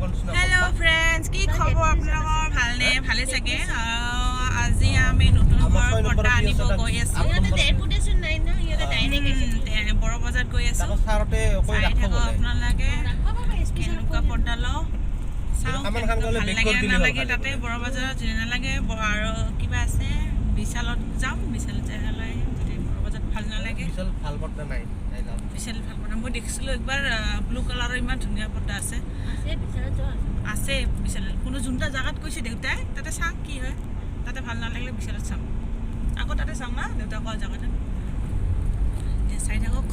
Hello' friends, কি খবৰ আপোনালোকৰ? ভালনে? ভালে চাগে। আজি আমি নতুন ঘৰৰ পৰ্দা আনিব গৈ আছোঁ। বৰ বজাৰত গৈ আছোঁ। চাই থাকক আপোনালোকে কেনেকুৱা পৰ্দা লওঁ, চাওঁ ভাল লাগে নালাগে। তাতে বৰ বজাৰত যদি নালাগে আৰু কিবা আছে, বিশালত যাম। বিশালত যাই লৈ আহিম যদি বৰ বজাৰত ভাল নালাগে। ভাল পৰ্দা নাই, বিশাল ভাল পৰ্দা মই দেখিছিলোঁ একবাৰ, ব্লু কালাৰৰ ইমান ধুনীয়া পৰ্দা আছে। আছে বিশালত। কোনো যোনটা জেগাত কৈছে দেউতাই, তাতে চাওঁ কি হয়। তাতে ভাল নালাগিলে বিশালত চাম, আকৌ তাতে চাম না দেউতা কোৱা জেগাতে। এতিয়া চাই থাকক।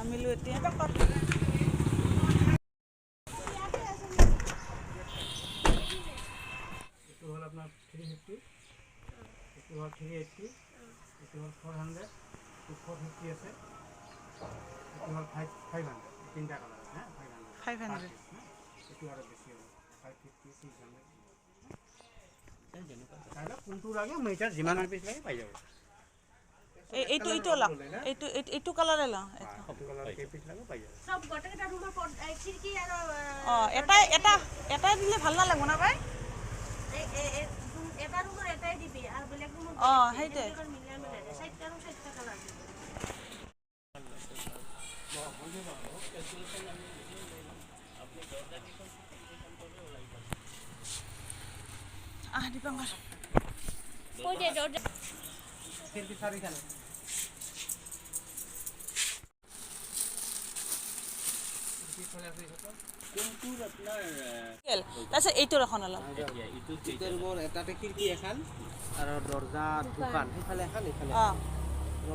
আমিলো এতিয়া। এইটো হ'ল আপোনাৰ 350, এইটো হ'ল 380, এইটো হ'ল 400, এইটো 450 আছে, এইটো হ'ল 500। তিনিটা কালাৰ আছে। 500। 500। এইটো আৰু বেছি হ'ব, 550, 600। চাই লওক কোনটো লাগে। মই এতিয়া যিমান পিচ লাগে পাই যাব। এইটো এইটো লওঁ, এইটো এইটো কালাৰে লওঁ। অঁ, এটাই এটা এটাই দিলে ভাল নালাগিব না ভাই? অঁ, সেইটোৱে। আহ দীপাংকৰ, তাৰপিছত এইটোৰ এখন অলপ তাতে খিৰিকী এখন আৰু দৰ্জা দুখন, সেইফালে এখন, এইফালে। অঁ,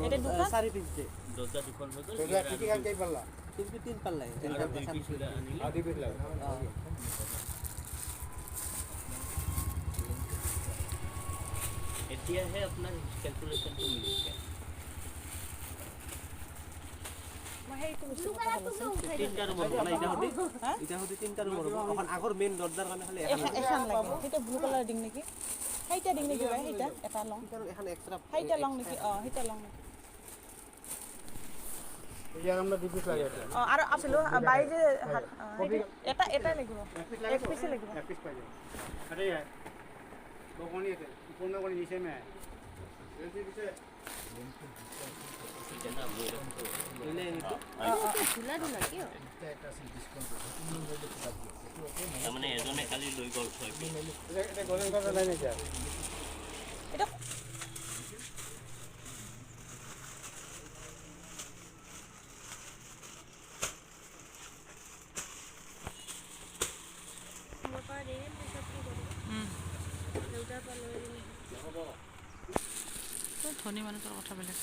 এটা দুখন, চাৰি পিচ দে। দৰ্জা দুখন হৈ গ'ল। খিৰিকী তিন পাল্লাই। এতিয়াহে আপোনাৰ কেলকুলেশ্যনটো মিলিছে। তিনিটা ৰুমৰ হ'ব না? এতিয়া সৈতে তিনিটা ৰুমৰ হ'ব। এখন আগৰ মেইন দৰ্জাৰ কাৰণে খালি এখন লাগে। সেইটো ব্লু কালাৰ দিম নেকি? সেইটা দিম নেকি ভাই? সেইটা এটা লওঁ। এখন এক্সট্ৰা সেইটা লওঁ নেকি? অঁ, সেইটা লওঁ নেকি? অঁ, আৰু আছিলোঁ বাই যে এটা এটাই লাগিব, এক পিচে লাগিব। তাৰমানে এজনে কালি লৈ গ'ল 6 পিচ। এটা ধনী মানুহৰ কথা বেলেগ।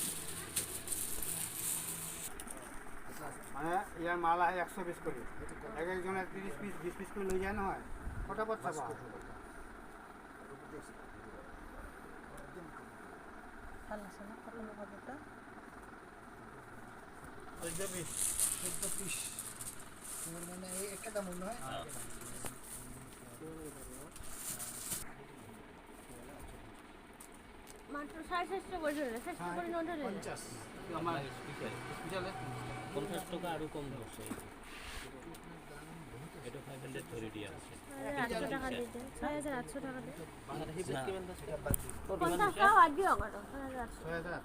মানে ইয়াৰ মাল আহে 100 পিচ কৰি, এক একজনে 30 পিচ 20 পিচ কৰি লৈ যায় নহয়, ফটাফট চাব। ভাল আছে না কটনৰ কাপোৰটা? 14 পিচ, 14 পিচ মানে একে দাম নহয়। মাত্ৰ 750 কৰে 750 কৰে নোট। 50 টকা আৰু কম ধৰছে। এইটো 500 ধৰি দিয়া আছে। 800 টাকা দিতে, 6800 টাকা দে। 50 টাকা বাদ দিও আৰু 6800।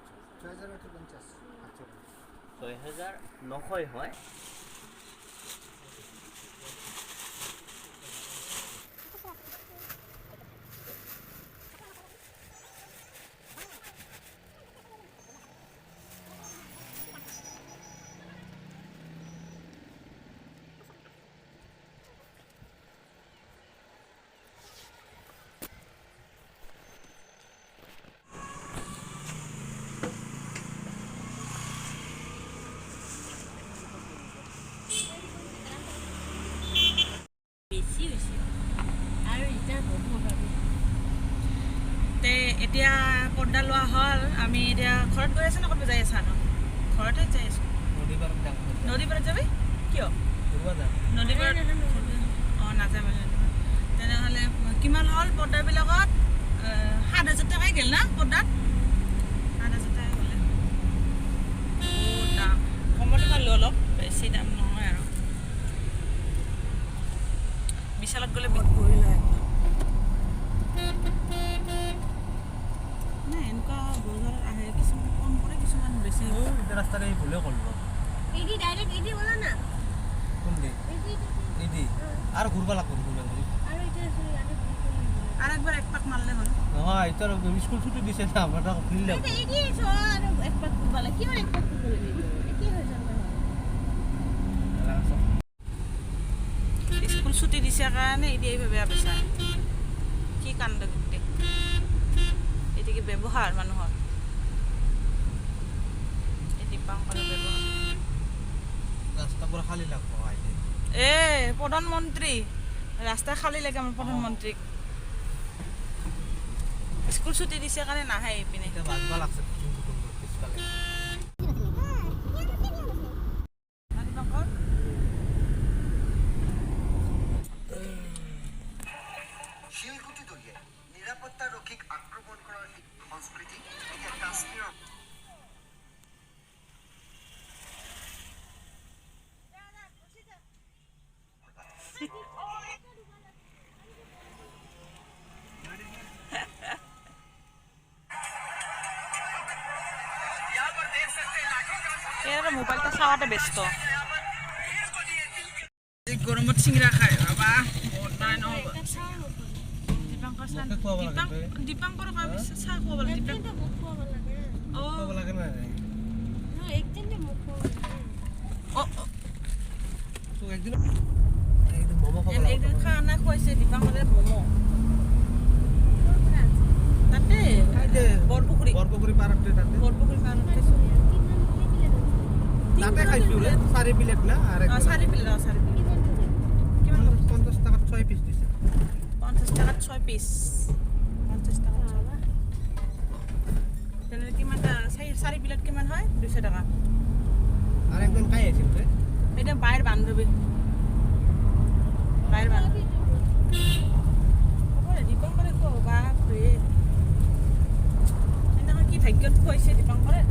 6850। 6900 হয়। বেছি হৈছে আৰু ৰিটাৰ্ণ হ'ব ভাবি। তে এতিয়া পৰ্দা লোৱা হ'ল। আমি এতিয়া ঘৰত গৈ আছোঁ নে ক'ৰবাত যাই আছা? ন ঘৰতে যাই আছোঁ। নদী পাৰত যাবি? কিয় নদী পাৰত? অঁ, নাযায় মানে। তেনেহ'লে কিমান হ'ল পৰ্দাবিলাকত? ৰাস্তাৰে ভুলে কৰিলো। এডি ডাইৰেক্ট এডি বলা না। কোন দি? এডি আৰু ঘূৰবা লাগব দেখোন। আৰু এতিয়া আৰু একবাৰ এক পাক মাৰলে হ'ল। নহয়, এতিয়া স্কুল ছুটি দিছে না, আমাৰ তাক ফ্ৰী লাগব। এডি আৰু এক পাক ঘূৰবা লাগে। কিমান এক পাক ঘূৰব লাগে? কি হৈ যাব? স্কুল ছুটি দিছে কাৰণে এডি এইভাবে বেয়া পাইছা। কি কাণ্ড গোটেই, এইটো কি ব্যৱহাৰ মানুহৰ? এই দীপাংকৰৰ ব্যৱহাৰ। ৰাস্তা পুৰা খালী লাগব আহিলে। এ প্ৰধানমন্ত্ৰী, ৰাস্তা খালী লাগে আমাৰ প্ৰধানমন্ত্ৰীক। স্কুল ছুটি দিছে কাৰণে নাহে এইপিনে। এতিয়া বাজবা লাগছে পিছফালে। দীপাংকৰ, শিলগুটি দলিয়াই নিৰাপত্তাৰক্ষীক আক্ৰমণ কৰাৰ সংস্কৃতি এতিয়া কাশ্মীৰৰ এই আৰু মোবাইলটা চাৱাতে ব্যস্ত। এই গৰমত চিংৰা খায় বাবা নাই নহ'ব। দীপাংকৰ চাহ, মোকে খুৱাব লাগে তই। দীপাংকৰ চাহ খুৱাব লাগে। দীপাংকৰ মোক খুৱাব লাগে। অ খুৱাব লাগে নাই? নহয়, একদিন মোক খুৱাব লাগে। অ তোক একদিন একদিন ম'ম' খুৱাব লাগিব। একদিন খানা খুৱাইছে দীপাংকৰে ম'ম' তাতে বৰপুখুৰী, বৰপুখুৰী পাৰতে তাতে। বৰপুখুৰী পাৰত খাইছোঁ। তাতে খাইছোঁ ৰে, 4 প্লেট না আৰু 4 প্লেট। অ, 4 প্লেট। কিমান? 50 টকাত 6 পিচ দিছে। 50 টকাত 6 পিচ। 50 টকাত 6, তেনেহ'লে কিমান? 4 প্লেট কিমান হয়? 200 টকা। আৰু একদিন খাই আহিছিল ৰে। এতিয়া বায়েৰ বান্ধৱী, বায়েৰ বান্ধৱী। হ'ব দে, দীপাংকৰে খুৱাব। বাপৰে, সেইদিনাখন কি ভাগ্যত খুৱাইছে দীপাংকৰে।